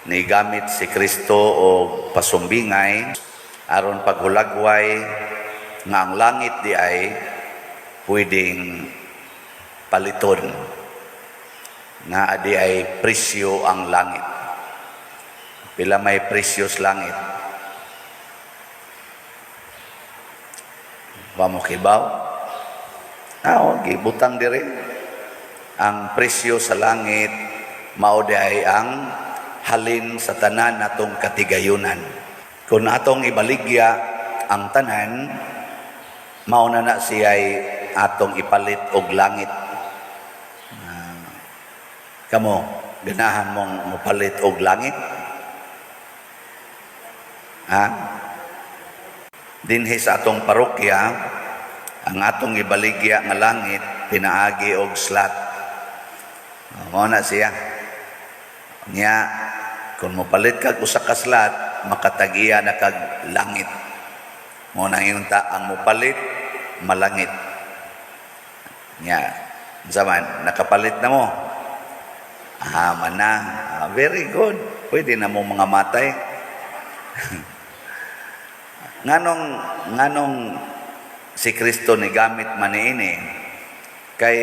Nigamit si Kristo og pasumbingay aron paghulagway nga ang langit di ay pwedeng paliton, nga di ay presyo ang langit. Pila may presyo sa langit? Wa mo kibaw? Ah, oh, gibutang diri. Ang presyo sa langit mao di ay ang halin sa tanan natong katigayunan. Kung atong ibaligya ang tanan, mao na na siya'y atong ipalit og langit. Kamo, ganahan mong mopalit og langit? Ha? Dinhi sa atong parokya, ang atong ibaligya nga langit pinaagi og slot. Mao na siya. Nya kung mopalit kag usa ka slot, makatag-iya na kag langit. Mao nang ingon ta, ang mopalit malangit. Nya, unsa man, nakapalit na mo? Ah, mana. Ah, very good. Pwede na mo mga matay. Nganong si Kristo ni gamit man niini? Kay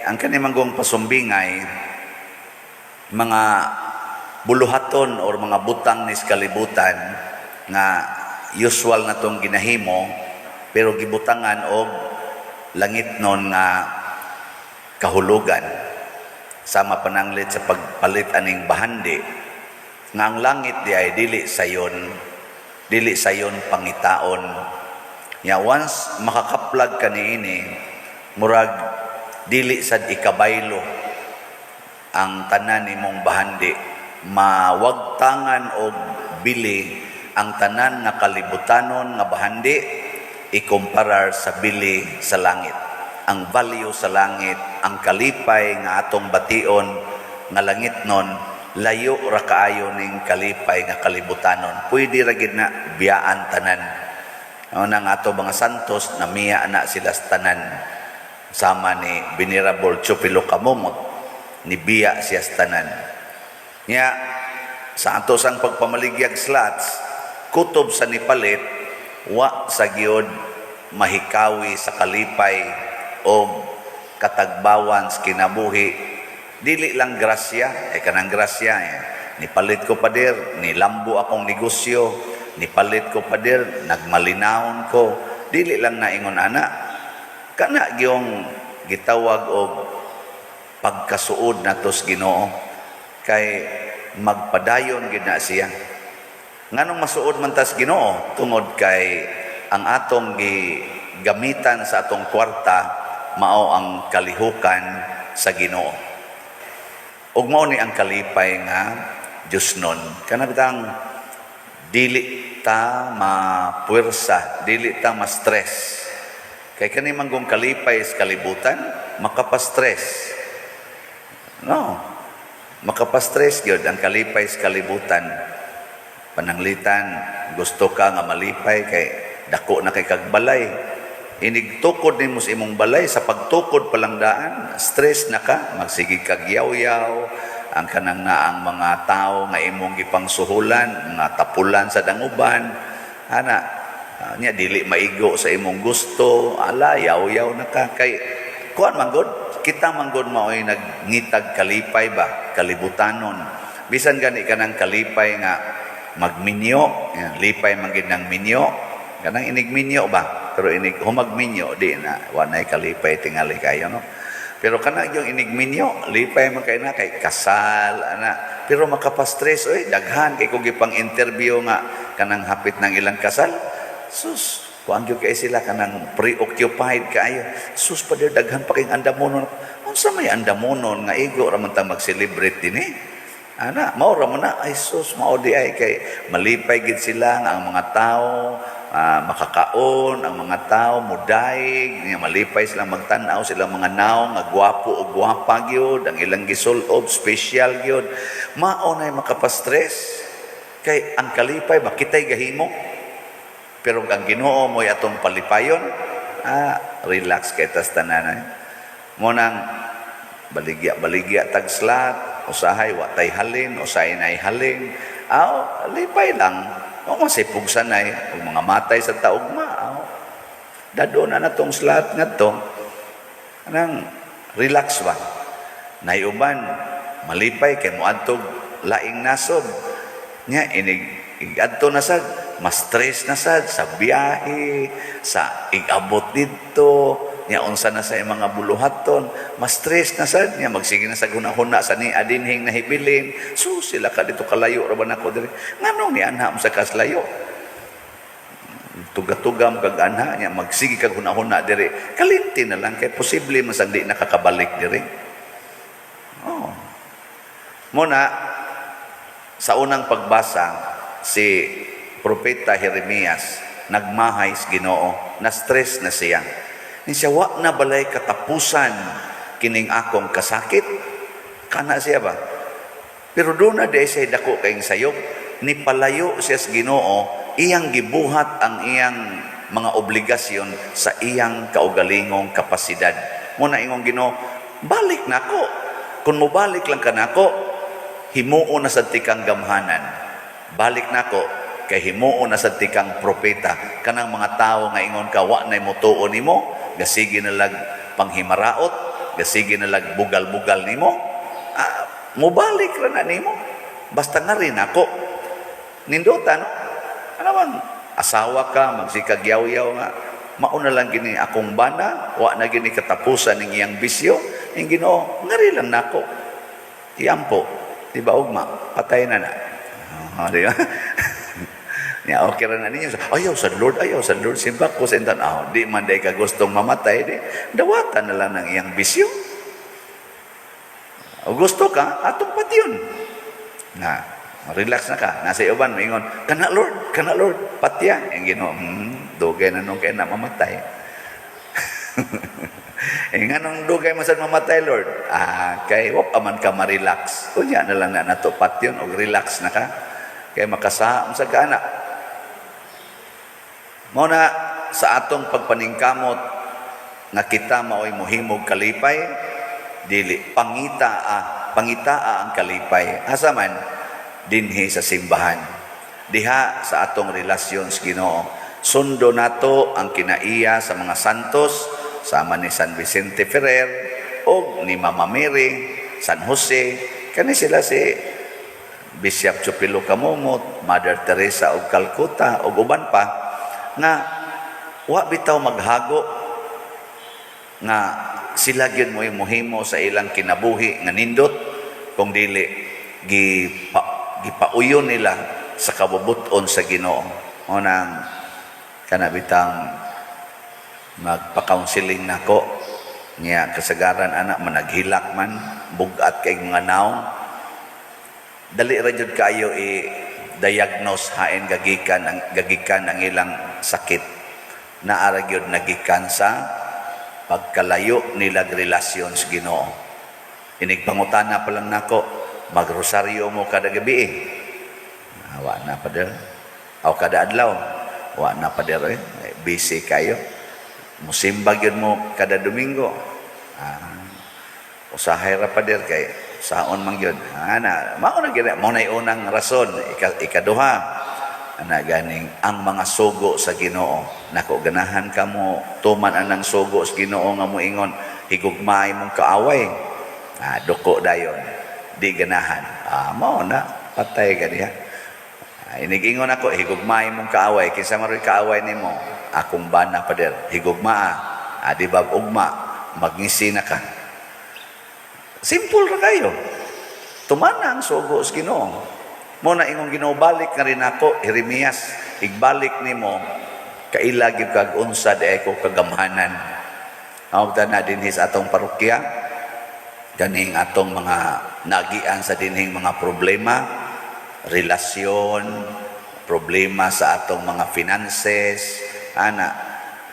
ang kani manggong pasumbingay, mga buluhaton or mga butang ni sa kalibutan nga usual na tong ginahimo, pero gibutangan og langit nun nga kahulugan, sama pananglit sa pagpalit aning bahandi nga ang langit di ay dili sayon, dili sayon pangitaon. Nya once makakaplag ka niini, murag dili sad ikabaylo ang tanan nimong bahandi, mawagtangan og bili ang tanan nga kalibutanon nga bahandi ikumparar sa bili sa langit. Ang value sa langit, ang kalipay nga atong bation nga langit nun, layo ra kaayo ning kalipay nga kalibutanon. Pwede ra gid na biyaan tanan. Mao nang ato mga santos, namiya na sila sa tanan. Sama ni Venerable Chupilo Camomot, nibiya siya sa tanan. Nya sa ato sang pagpamaligyag slots, kutob sa nipalit, wa sa gyud mahikawi sa kalipay o katagbawan sa kinabuhi. Dili lang grasya, eh kanang grasya eh. Nipalit ko, pader, nilambo akong negosyo, nipalit ko, pader, nagmalinawon ko. Dili lang naingon ana. Kana gyung gitawag og pagkasuod nato sa Ginoo kay magpadayon gid na siya. Nganong masuod man tas Ginoo? Tungod kay ang atong gamitan sa atong kwarta mao ang kalihukan sa Ginoo. Ug mao ni ang kalipay nga Diyos nun. Kana bitang dili ta mapuwersa, dili ta ma-stress. Kay kani manggong kalipay sa kalibutan, makapastress. No. Makapastress gyud ang kalipay sa kalibutan. Pananglitan, gusto ka nga malipay kay dako na kay kag balay. Inig tukod nimo sa imong balay, sa pagtukod pa lang daan, stress na ka, magsige kag yaw-yaw, ang kanang na ang mga tao nga imong gipangsuhulan, mga tapulan sa danguban, ana, nya dili maigo sa imong gusto, ala, yaw-yaw na ka kay kuan man gud, kita man gud mao'y nagngitag kalipay ba, kalibutanon. Bisan gani kanang kalipay nga magminyo, yan, lipay man gid ng minyo, kanang inig minyo ba, pero inig humag minyo di na, wa nay kalipay tingali kayo, no? Pero kana yung inig minyo, lipay man kay na kay kasal ana, pero makapastress oy, daghan kay kung gipang interview nga kanang hapit ng ilang kasal. Sus, kuan gyud kay sila, kanang preoccupied kaayo. Sus, pader, daghan pa kayong andamonon. Unsa may andamonon nga igo ra man ta mag-celebrate dinhi? Ana, mao ra man na, ay sus, mao di ay kay malipay gid sila nga ang mga tao makakaon, ang mga tao mudaig, nga malipay sila magtan-aw sila mga naong nga gwapo o gwapa gyud, ang ilang gisulob special gyud. Mao nay makapastress kay ang kalipay ba kitay gahimo. Pero ang Ginoo mo'y atong palipayon, relax kay tas tanan. Mo nang baligya baligya tag slot. Usahay wa tay halin, usahay nay halin. Aw, lipay lang. O masipog sanay, ug mga matay sa taugma. Aw, dado na natong slat ngadto. Anang relax ba? Nayuban, malipay kay moadtog laing nasod. Nya inig igadto na sad, mas stress na sad sa biyahe, sa igabot didto, nya unsa na sa mga buluhaton, mas stress na sad nya magsige na sa hunahuna sa ni adinhing nahibilin. So sila ka dito, kalayo ra ba nako diri? Nganong ni anha mo sa kaslayo? Tuga-tuga mo kag anha nya magsige kag hunahuna diri. Kalinti na lang kay posible man sang di nakakabalik diri. Oh. Muna sa unang pagbasa, si Propeta Jeremias nagmahay sa Ginoo, na stress na siya. Ni siya, "Wa na balay katapusan kining akong kasakit?" Kana siya ba? Pero doon na di siya dako kayong sayop, ni palayo siya sa Ginoo, iyang gibuhat ang iyang mga obligasyon sa iyang kaugalingong kapasidad. Muna ingong Ginoo, "Balik nako. Kung mobalik lang ka nako, himuo na sa tikang gamhanan. Balik nako, kay himuo na sa tikang propeta." Kanang mga tawo nga ingon ka, wa na motuo nimo, gasige na lag panghimaraot, gasige na lag bugal-bugal nimo, ah, mobalik ra na nimo. Basta nga rin ako. Nindota, no? Ano bang, asawa ka, magsikag yaw-yaw nga, mauna lang gini akong bana, wa na gini katapusan ng iyang bisyo, yung Ginoo, ngari lang nako. Iampo, di ba ugma, patay na na. Oh, di ba? Ya, okay ra na ninyo. Ayaw sa Lord, ayaw sa Lord. Simba ko sa intan. Oh, di man day ka gustong mamatay, di. Dawatan na lang ng iyang bisyo. O gusto ka, atong patyon. Na, relax na ka. Nasa uban, maingon, "Kana Lord, kana Lord, patya." Ang Ginoo, dugay na nung kay na mamatay." Eh, nga nung dugay man sad mamatay, Lord? Ah, kay wap aman ka ma-relax. Unya na lang na nato patyon og relax na ka. Kay makasaam sa gana. Mao na sa atong pagpaningkamot nga kita maoy mohimog kalipay, dili pangitaa, pangitaa ang kalipay. Asa man? Dinhi sa simbahan. Diha sa atong relasyon sa Ginoo. Sundo nato ang kinaiya sa mga santos sama ni San Vicente Ferrer o ni Mama Mary, San Jose, kani sila si Bishop Chupilo Camomot, Mother Teresa og Calcutta ug uban pa nga wa bitaw maghago nga sila gyud mo mohimo sa ilang kinabuhi nga nindot kung dili gipauyon nila sa kabubut-on sa Ginoo. O nang kana bitang magpa-counseling nako niya, kasagaran ana managhilak man, bugat kay mga naong, dali ra jud kayo i-diagnose hain gagikan ang ilang sakit. Naa ra gyud nagikan sa pagkalayo nila relasyon sa Ginoo. Inig pangutana pa lang nako, "Magrosaryo mo kada gabi eh?" Ah, wa na, pader. Aw, kada adlaw? "Wa na, pader eh. Busy kayo." "Musimba gyud mo kada Domingo?" "Ah, usahay ra, pader, kay saon man gyud." Ana, mao na gyud, mao na unang rason. Ikaduha, ana ganing ang mga sugo sa Ginoo. Nako, ganahan ka mo tuman anang sugo sa Ginoo nga moingon, "Higugmaay mong kaaway"? Ah, duko dayon. Di ganahan. Ah, mao na patay ka diha. Ah, inigingon ako, "Higugmaay mong kaaway." "Kinsa man ro'y kaaway nimo?" "Akong bana, pader." "Higugmaa." Ah, di ba ugma magngisi na ka? Simple ra kayo. Tumana ang sugo sa Ginoo. Mo na ingong Ginoo, "Balik nga rin ako, Jeremias, igbalik nimo kaila gyud kag unsa di ko kagamhanan." Amo na dinhi sa atong parokya, kaning atong mga nagian sa dinhing mga problema, relasyon, problema sa atong mga finances, ana.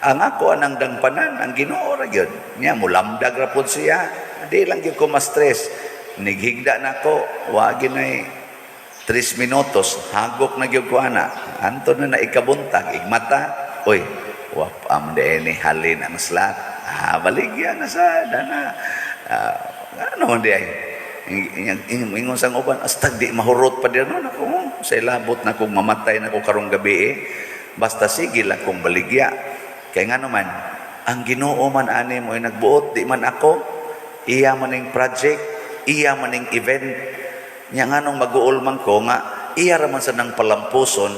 Ang ako anang dangpanan, ang Ginoo ra gyud. Nya mulamdag ra pod siya. Di lang gyud ko ma-stress. Nighigda nako, wa ginay 3 minutos, hagok na gyud ko ana. Anton na na ikabuntag, igmata, oy, wa am ni halin ang slat. Ah, baligya na sa dana. Ah, ano man di ay. Ingon sang uban, "Astag di mahurot pa dir, no?" Nako, oh, sa ilabot na kung mamatay na ko karong gabi eh. Basta sige lang kong baligya. Kay nga naman, ang Ginoo man ani mo ay nagbuot, di man ako. Iya man ning project, iya man ning event. Nya nganong mag-uol man ko nga iya ra man sa nang palampuson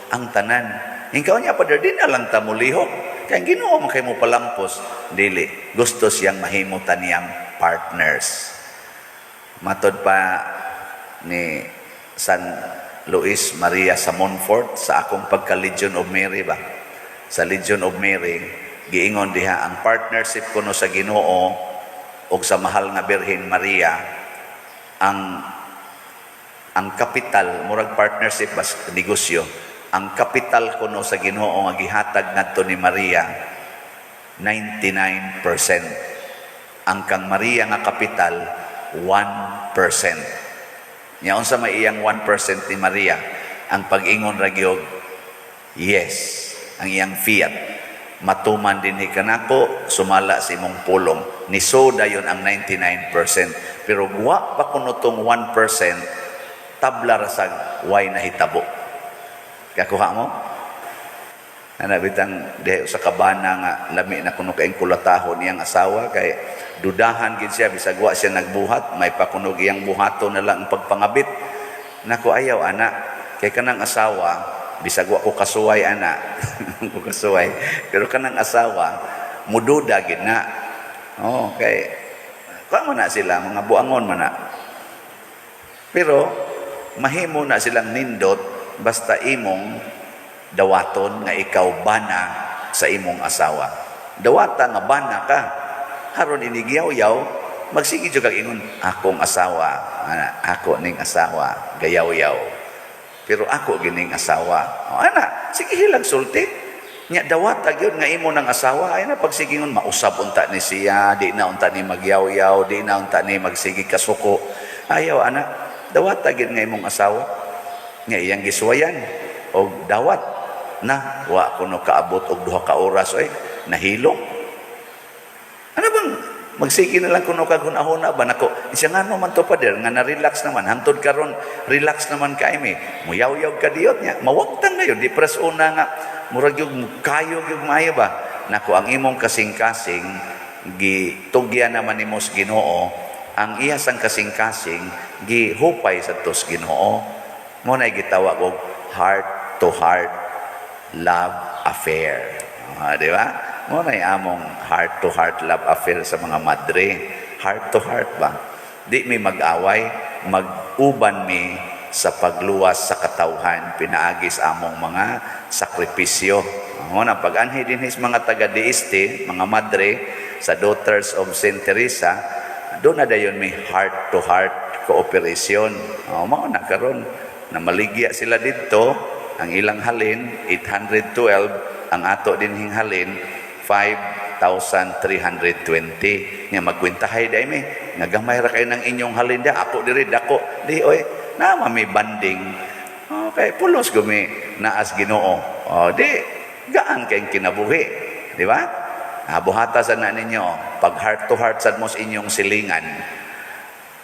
ang tanan. Ikaw niya pa di na lang ta mulihok. Kay ang Ginoo man kay mo palampos, dili gusto siyang mahimo ta niyang partners. Matod pa ni San Luis Maria sa Montfort sa akong pagka Legion of Mary ba. Sa Legion of Mary, giingon diha ang partnership kuno sa Ginoo og sa mahal nga Birhen Maria, ang kapital, murag partnership bas negosyo, ang kapital kuno sa Ginoo nga gihatag ngadto ni Maria, 99%. Ang kang Maria nga kapital, 1%. Nya unsa may iyang 1% ni Maria? Ang pag-ingon ra gyud, yes, ang iyang fiat. Matuman din ni kanako sumala sa imong pulong. Ni so dayon ang 99%. Pero wa pa kuno tong 1%, tabla ra sag way nahitabo. Kakuha mo? Ana bitang diha sa kabana nga lami na kuno kaayong kulatahon iyang asawa kay dudahan gid siya bisag wa siya nagbuhat, may pakunog iyang buhaton na lang ang pagpangabit. Nako, ayaw ana, kay kanang asawa, bisag wa ko kasuway ana, ko kasuway, pero kanang asawa mududa gid na. Oh, kay kuha man na sila, mga buangon man na, pero mahimo na silang nindot basta imong dawaton nga ikaw bana sa imong asawa. Dawata nga bana ka. Haron inigyaw-yaw, magsige jud kag ingon, "Akong asawa, ana, ako ning asawa, gayaw-yaw. Pero ako gining asawa." O, ana, sige hilag sulti. Nya dawata gyud nga imo ng asawa, ay na pagsigingon mausab unta ni siya, di na unta ni magyaw-yaw, di na unta ni magsige kasuko. Ayaw ana, dawata gyud nga imong asawa. Nga iyang gisuwayan og dawat na wa kuno kaabot og 2 ka oras oy nahilom. Ano bang magsige na lang kuno kag hunahuna ba nako siya, ngano man to, pader, nga na-relax naman hantod karon, relax naman kay mi, muyaw-yaw ka diyot niya, mawagtang na yun di pres una nga murag yung kayo yung maayo ba. Nako, ang imong kasing-kasing gitugyan naman nimo sa Ginoo, ang iya sang kasing-kasing gihupay sa tos Ginoo mo na gitawag og heart to heart love affair. Ah, di ba? Mo na among heart to heart love affair sa mga madre. Heart to heart ba? Di mi mag-away, mag-uban mi sa pagluwas sa katawhan pinaagi sa among mga sakripisyo. Mo na pag-anhi dinhi sa mga taga DST, mga madre sa Daughters of Saint Teresa, doon na dayon may heart to heart cooperation. O, mao na karon na maligya sila didto, ang ilang halin 812, ang ato dinhing halin 5,320. Nga magkwentahay dai mi nga gamay ra kay ng inyong halin da, ako diri dako di oy, na may banding. Okay, pulos gumi naas Ginoo. O di gaan kay kinabuhi, di ba? Ah, buhata sa na ninyo pag heart to heart sad mo sa inyong silingan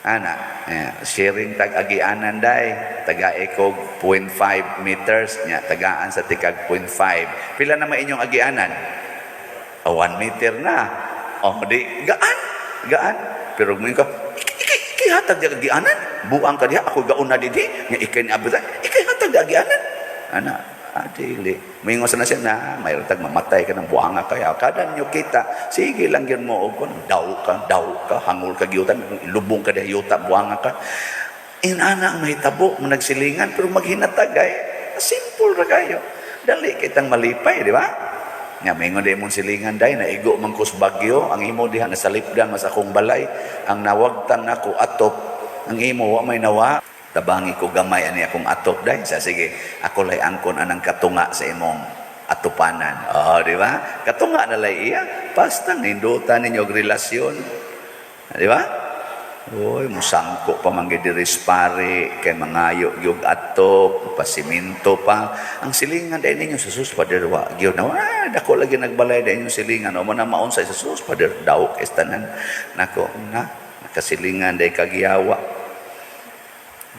ana, eh, sharing tag agianan day, taga kog 0.5 meters nya tagaan sa tikag 0.5, pila na inyong agianan? Oh, 1 meter na. Oh, di gaan gaan, pero mo ka ikay ikay hatag di agianan, buang ka diha, ako gauna didi nya ikay ni abot, ikay hatag di agianan ana. Ah, dili. Moingon sa na siya na, may tag mamatay ka ng buanga kaya. Kada nyo kita, sige lang yun mo, og daw ka, daw ka, hangol ka gyutan, lubong ka diha yuta, buanga ka. Inana ang mahitabo, mo nagsilingan, pero maghinatag ay, simple ra kayo. Dali kitang malipay, di ba? Nga, maingon di mong silingan day, naigo man kus Bagyo, ang imo diha nasalipdan mas akong balay, ang nawagtang nako atop, ang imo wa may nawa. Tabangi ko gamay ani akong atop day. Sa sige, ako lay angkon anang katunga sa imong atupanan. Oh, di ba? Katunga na lay iya. Basta nindutan ninyo og relasyon. Di ba? Uy, musangko pa man gid diri pare kay mangayo gyud atop, pasiminto pa. Ang silingan dai ninyo sa sus, pader, wa gyud na. Ah, dako lagi nagbalay dai inyong silingan. O mo na maunsa sa sus, pader, daw kay tanan. Nako, na nakasilingan dai kagyawa.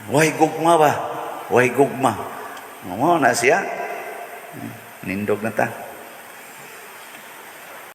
Way gugma ba? Way gugma. Mao na siya. Nindog na ta.